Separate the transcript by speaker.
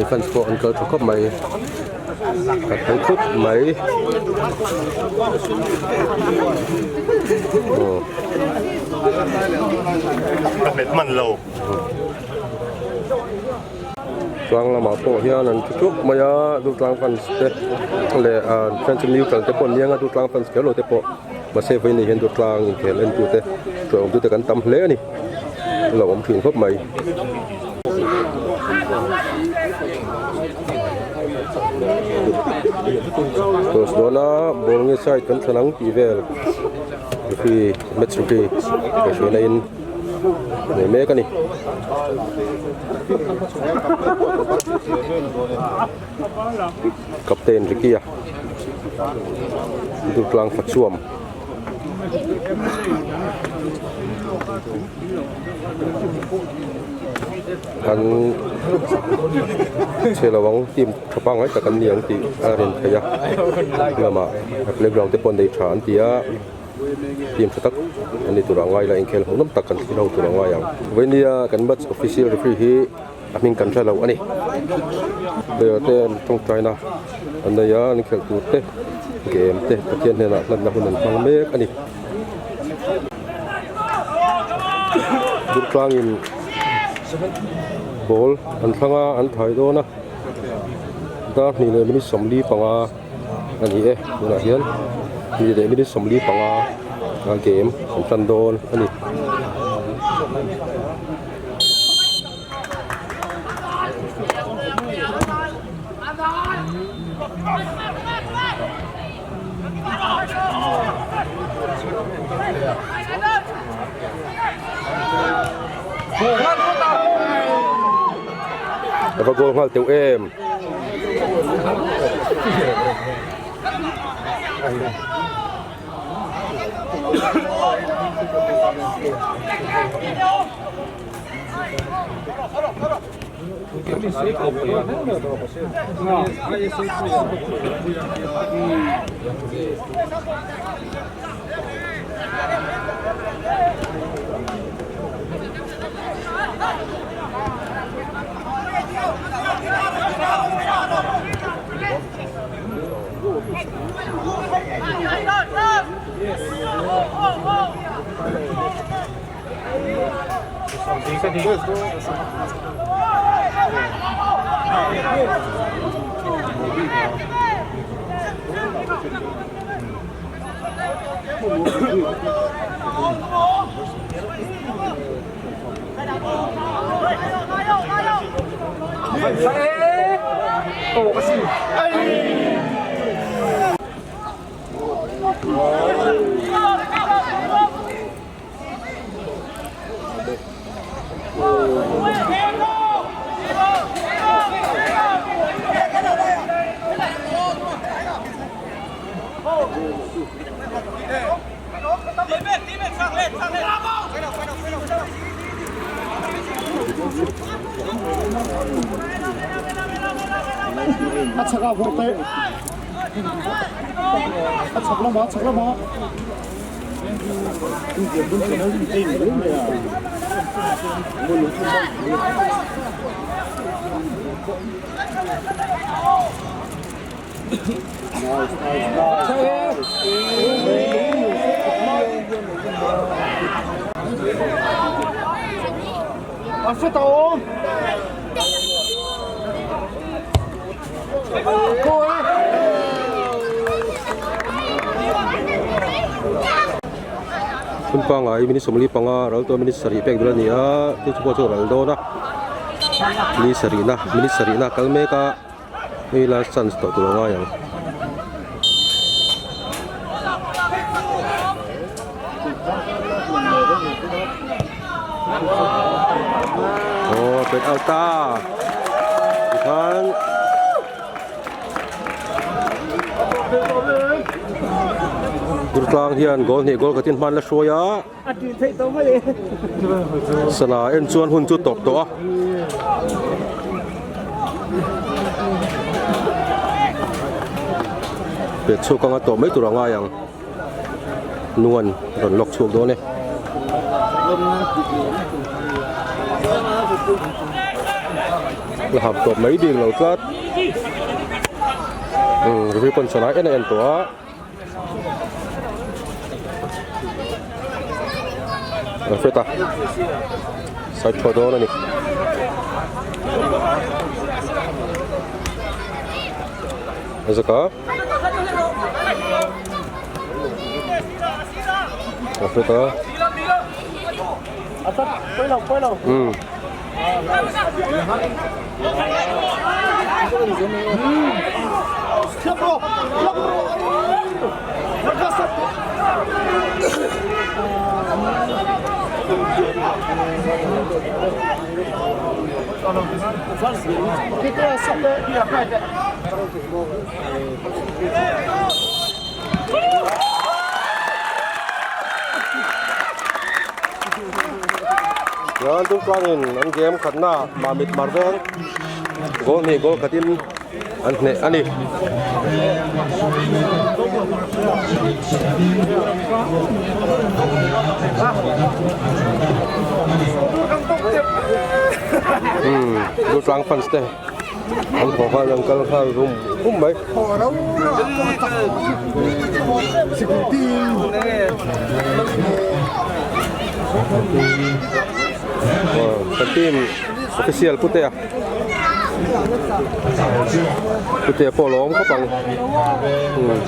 Speaker 1: An fans pawh an kal tha khawp mai a phei khup mai aw.
Speaker 2: Ka hmet hman lo.
Speaker 1: Tlang lamah pawh hian an thu ṭup mai a Durtlang fans te leh fans neutral te pawh an ni ang a Durtlang fans kher lo te pawh mahse vawiin hian Durtlang inkhel entute ṭawngtute kan tam hle a ni. A lo awm thin khawp mai. Toss dawna ball nge side kan thlan ang tih vel referee match referee kaihhruaina in nei mek a ni. Captain Ricky a Durtlang Fachuam. An chhe lo ang team tha pangngai tak an ni ang tih a rin theih a lamah a playground te pawh an nei tha an ti a team tha tak an ni tur a ngai la inkhel hmuhnawm tak kan thlir ho tur a ngai ang vawihnia kan match official referee hi a hming kan hre lo a ni player te an tawngtai na an nei a an khelh tur te game te Pathian hnenah hlatna hun an hmang mek a ni Durtlangin ball an thlang a an thai dawn a dar hnih leh minute 45 a ni e tunah hian hnih leh minute 45 a game an tan dawn a ni. A va goal nghal teuh em.
Speaker 3: A chhak ah vawrh teh. A chhak lamah, a chhak lamah. A hre tawh awm.
Speaker 1: Hun pangngai minute 45 ral tawh minute sarih pek dawn a ni a chu chu pawh chu a ral dawn a ni sarihna minute sarihna a kal mek a hei last chance tawh tur a ngai ang. Aw pet out ta tikhan Durtlang hian goal hnih goal khatin hman la hruai a sana en chuan hun chu tawp tawh a. Pet chhuak anga tawp mai tur a ngai ang. Nuan rawn lawk chhuak dawn e. La ham tawp mai bik lo tlat. Umm referee pawn sana en a en tawh a. Alfred a side thaw dawn a ni. Azaka Alfred a umm. Chuan Tumtlangin an game khatna Mamit mar veng goal hnih goal khatin an hneh a ni. Umm Durtlang fans te an haw nghal an kal nghal rum rum mai. Kan team official putea putea pawh lawm khawp ang umm.